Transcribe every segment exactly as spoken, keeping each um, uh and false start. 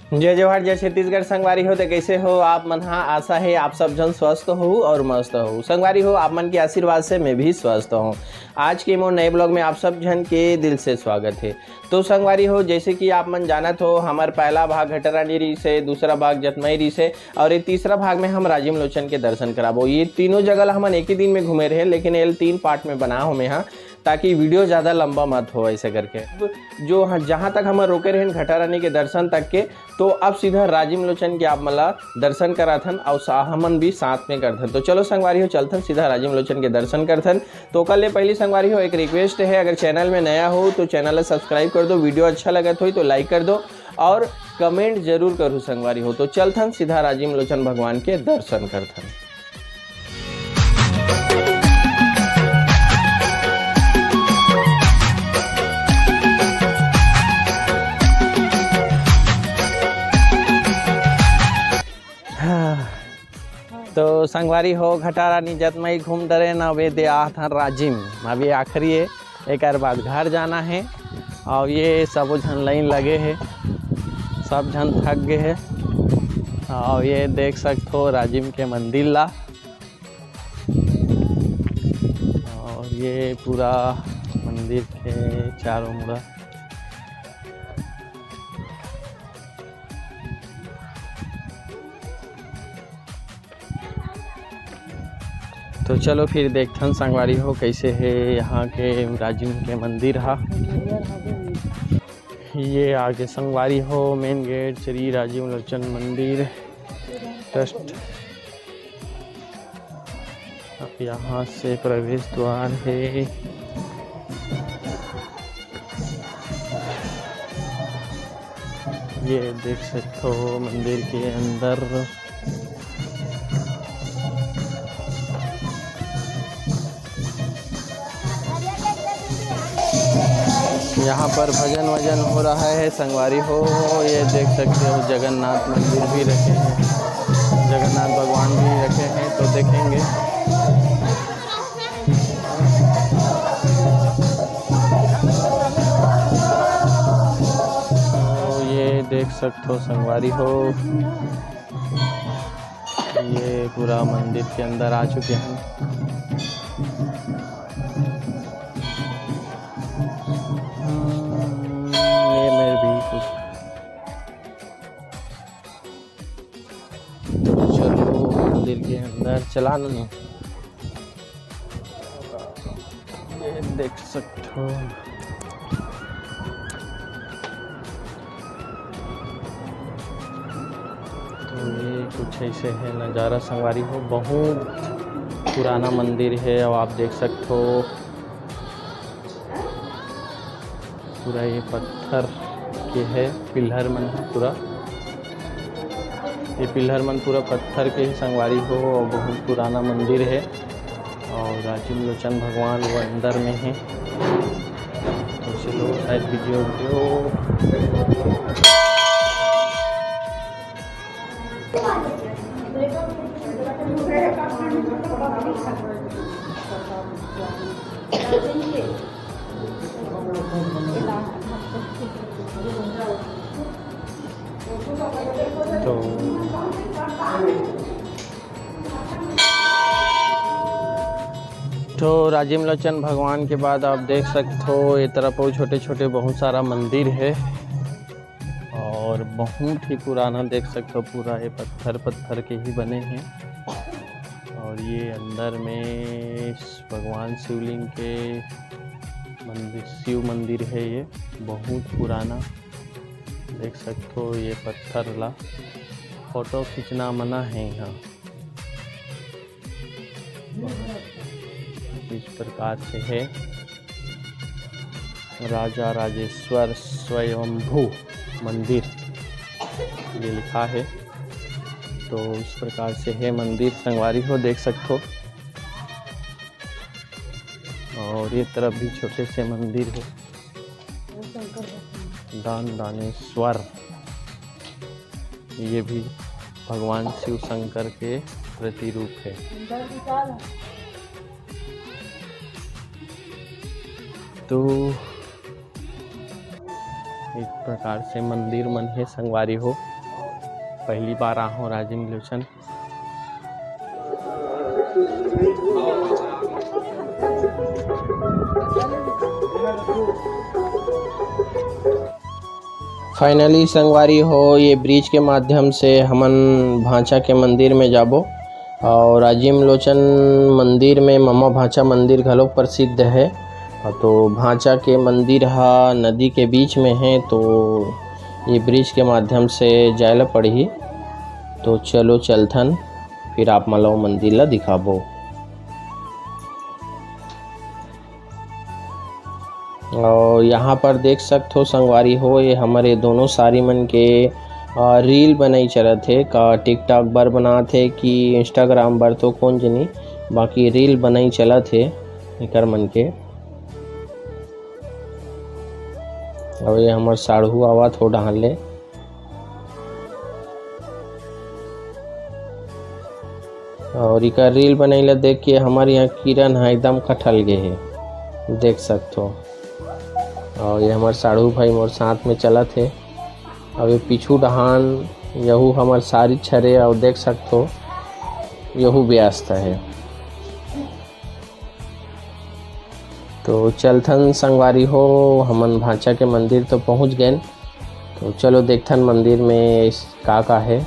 जय जोहार, जय छत्तीसगढ़। संगवारी हो, तो कैसे हो आप मन हा? आशा है आप सब झन स्वस्थ हो और मस्त हो। संगवारी हो, आप मन के आशीर्वाद से मैं भी स्वस्थ हूँ। आज के मोर नए blog में आप सब झन के दिल से स्वागत है। तो संगवारी हो, जैसे कि आप मन जानत हो, हमर पहला भाग घटारानी रहिस हे, दूसरा भाग जतमई रहिस हे और ये तीसरा भाग में हम राजिम लोचन के दर्शन कराबो। ये तीनों जगह ला हमन एक ही दिन में घूमे रहे, लेकिन ये तीन part में बना हो मैं हा, ताकि video ज़्यादा लंबा मत हो ऐसे करके। अब जो ह-, जहाँ तक हमन रोके रहेन घटारानी के दर्शन तक के, तो अब सीधा राजिम लोचन के आप मन ला दर्शन कराथन और सा-, हमन भी साथ में करथन। तो चलो संगवारी हो, चलथन सीधा राजिम लोचन के दर्शन करथन। तो ओकर ले पहली संगवारी हो, एक request है, अगर channel में नया हो तो channel ला subscribe कर दो, video अच्छा लगत होई तो like कर दो और comment जरूर करू संगवारी हो। तो चलथन सीधा राजिम लोचन भगवान के दर्शन करथन। हाँ। तो संगवारी हो, घटारानी जतमई घूम डरेन, अब ये दे आथन राजिम। अब ये आखिरी है, एकर बाद घर जाना है। और ये सबो झन line लगे है, सब झन थक गए है। और ये देख सकथो राजिम के मंदिर ला, और ये पूरा मंदिर के चारों मुड़ा। तो चलो फिर देखथन संगवारी हो, कैसे है यहाँ के राजिम के मंदिर हा। ये आगे संगवारी हो main gate श्री राजिम लोचन मंदिर trust। अब यहाँ से प्रवेश द्वार है। ये देख सकते हो मंदिर के अंदर। यहाँ पर भजन वजन हो रहा है संगवारी हो। ये देख सकते हो जगन्नाथ मंदिर भी रखे हैं, जगन्नाथ भगवान भी रखे हैं, तो देखेंगे। तो ये देख सकते हो संगवारी हो, ये पूरा मंदिर के अंदर आ चुके हैं। हम्म, ये मेरे भी कुछ। तो चलो मंदिर के अंदर चला लो। ये देख सकते हो, तो ये कुछ ऐसे है नज़ारा संगवारी हो। बहुत पुराना मंदिर है और आप देख सकते हो पूरा ये पत्थर के है pillar मन ह पूरा। ये pillar मन पूरा पत्थर के ही संगवारी हो और बहुत पुराना मंदिर है। और राजिम लोचन भगवान वो अंदर में है। तो चलो शायद video, video तो तो राजिम लोचन भगवान के बाद आप देख सकते हो ये तरफ अउ छोटे छोटे बहुत सारा मंदिर है और बहुत ही पुराना देख सकते हो, पूरा ये पत्थर पत्थर के ही बने हैं। और ये अंदर में भगवान शिवलिंग के मंदिर, शिव मंदिर है ये, बहुत पुराना। देख सकते हो ये पत्थर ला photo खींचना मना है यहाँ। इस प्रकार से है राजा राजेश्वर स्वयंभू मंदिर, ये लिखा है। तो इस प्रकार से है मंदिर, संगवारी हो देख सकते हो। और ये तरफ भी छोटे से मंदिर है, दान दानेश्वर, ये भी भगवान शिव शंकर के प्रतिरूप है। तो इस प्रकार से मंदिर मन है संगवारी हो। पहली बार आए हों राजिम लोचन। Finally संगवारी हो, ये bridge के माध्यम से हमन भांचा के मंदिर में जाबो। और राजिम लोचन मंदिर में ममा भांचा मंदिर घलो प्रसिद्ध है। तो भांचा के मंदिर हा नदी के बीच में है, तो ये bridge के माध्यम से जाए ला पड़ही। तो चलो चलथन, फिर आप मन ला वो मंदिर ला दिखाबो। और यहाँ पर देख सकथो संगवारी हो, ये हमर ये दोनों सारी मन के, अ, reel बनई चलत हे। का TikTok बर बनात हे कि Instagram बर, तो कोन जनी, बाकी reel बनई चलत हे एकर मन के। और ये हमर साढ़ू आवत हो डहान ले। और इकर reel बनई ला देख के हमर यहाँ किरण ह एकदम कठल गे हे, देख सकथो। और ये हमर साढ़ू भाई मोर साथ में चलत हे। और ये पीछू डहान यहू हमर सारी छरे, और देख सकथो यहू व्यस्त हे। तो चलथन संगवारी हो, हमन भांचा के मंदिर तो पहुंच गएन। तो चलो देखथन मंदिर में का का हे।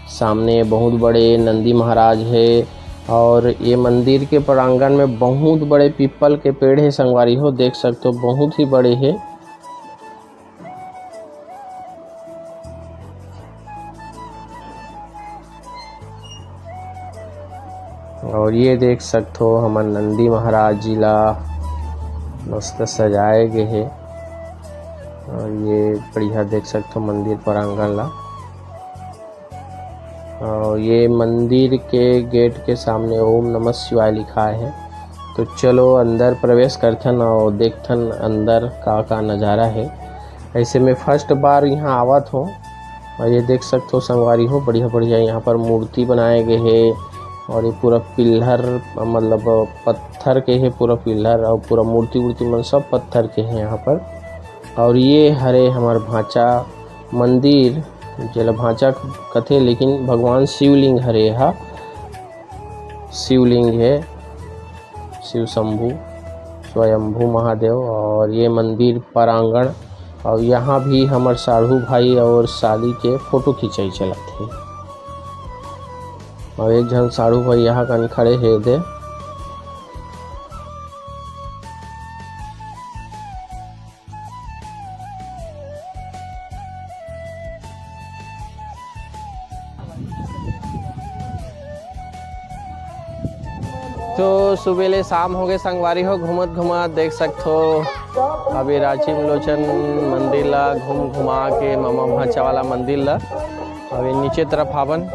सामने बहुत बड़े नंदी महाराज हे और ये मंदिर के प्रांगण में बहुत बड़े पीपल के पेड़ हे संगवारी हो, देख सकथो बहुत ही बड़े हे। और ये देख सकथो हमन नंदी महाराज जी ला मस्त सजाए गे हे। और ये बढ़िया देख सकथो मंदिर प्रांगण ला। और ये मंदिर के gate के सामने ओम नमः शिवाय लिखाय हे। तो चलो अंदर प्रवेश करथन और देखथन अंदर का का नजारा हे। ऐसे में first बार यहाँ आवत हो। और ये देख सकथो संगवारी हो, बढ़िया बढ़िया यहाँ पर मूर्ति बनाए गे हे। और ये पूरा पिल्लर, मतलब पत्थर के हे पूरा पिल्लर, और पूरा मूर्ति वूर्ति मन सब पत्थर के हे यहाँ पर। और ये हरे हमर भांचा मंदिर, जेला भांचा कथे, लेकिन भगवान शिवलिंग हरे एहा। शिवलिंग हे, शिव शंभू, स्वयंभू महादेव। और ये मंदिर प्रांगण, और यहाँ भी हमर साढ़ू भाई और साली के फोटो खिंचाई चलत हे। और एक झन साढ़ू भाई यहाँ कन खड़े हे दे। तो सुबह ले शाम हो गए संगवारी हो, घूमत घूमत देख सकथो अभी राजिम लोचन मंदिर ला घूम घुमा के ममा भांचा वाला मंदिर ला अभी नीचे तरफ हावन।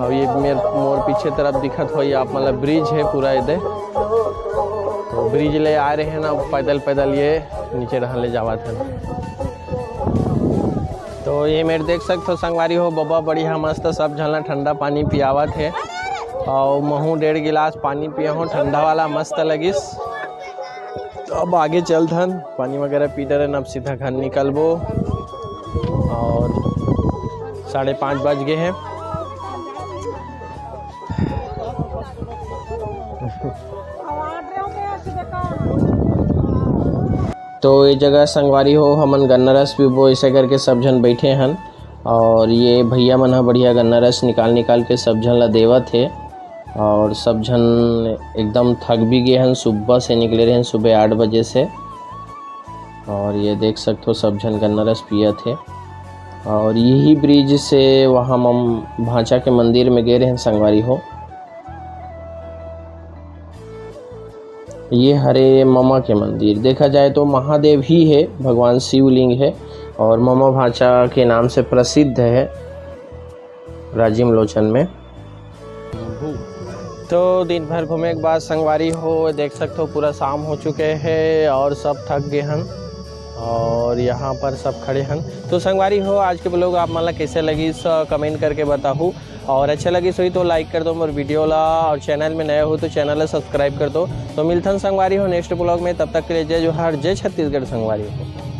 और ये मेर मोर पीछे तरफ दिखत होई आप मन ला bridge हे पूरा एदे, तो bridge ले आए रहे ना पैदल पैदल ये नीचे डहान ले जावत हे। तो ये मेर देख सकथो संगवारी हो, बबा बढ़िया मस्त सब झन ला ठंडा पानी पियावत हे। और महू डेढ़ गिलास पानी पिया हो, ठंडा वाला मस्त लगिस। तो अब आगे चलथन, पानी वगैरह पी डरेन, अब सीधा घर निकलबो। और साढ़े पाँच बज गए हैं। तो ये जगह संगवारी हो, हमन गन्ना रस पीबो, ऐसे करके सब झन बैठे हन। और ये भैया मन ह बढ़िया गन्ना रस निकाल निकाल के सब झन ला देवत हे। और सब झन एकदम थक भी गए हन, सुबह से निकले रहे हन, सुबह आठ बजे से। और ये देख सकथो सब झन गन्ना रस पियत हे। और यही bridge से वहाँ मम भांचा के मंदिर में गए रहे हन संगवारी हो। ये हरे ममा के मंदिर, देखा जाए तो महादेव ही है, भगवान शिवलिंग है और ममा भांचा के नाम से प्रसिद्ध है राजिम लोचन में। तो दिन भर घूमे के बाद संगवारी हो, देख सकथो पूरा शाम हो चुके हे और सब थक गए हन और यहाँ पर सब खड़े हन। तो संगवारी हो, आज के vlog आप मन ला कैसे लगिस, comment करके बताहू। और अच्छा लगिस होही तो like कर दो मोर video ला, और channel में नया हो तो channel ला subscribe कर दो। तो मिलथन संगवारी हो next vlog में, तब तक के लिए जय जोहार, जय छत्तीसगढ़ संगवारी हो।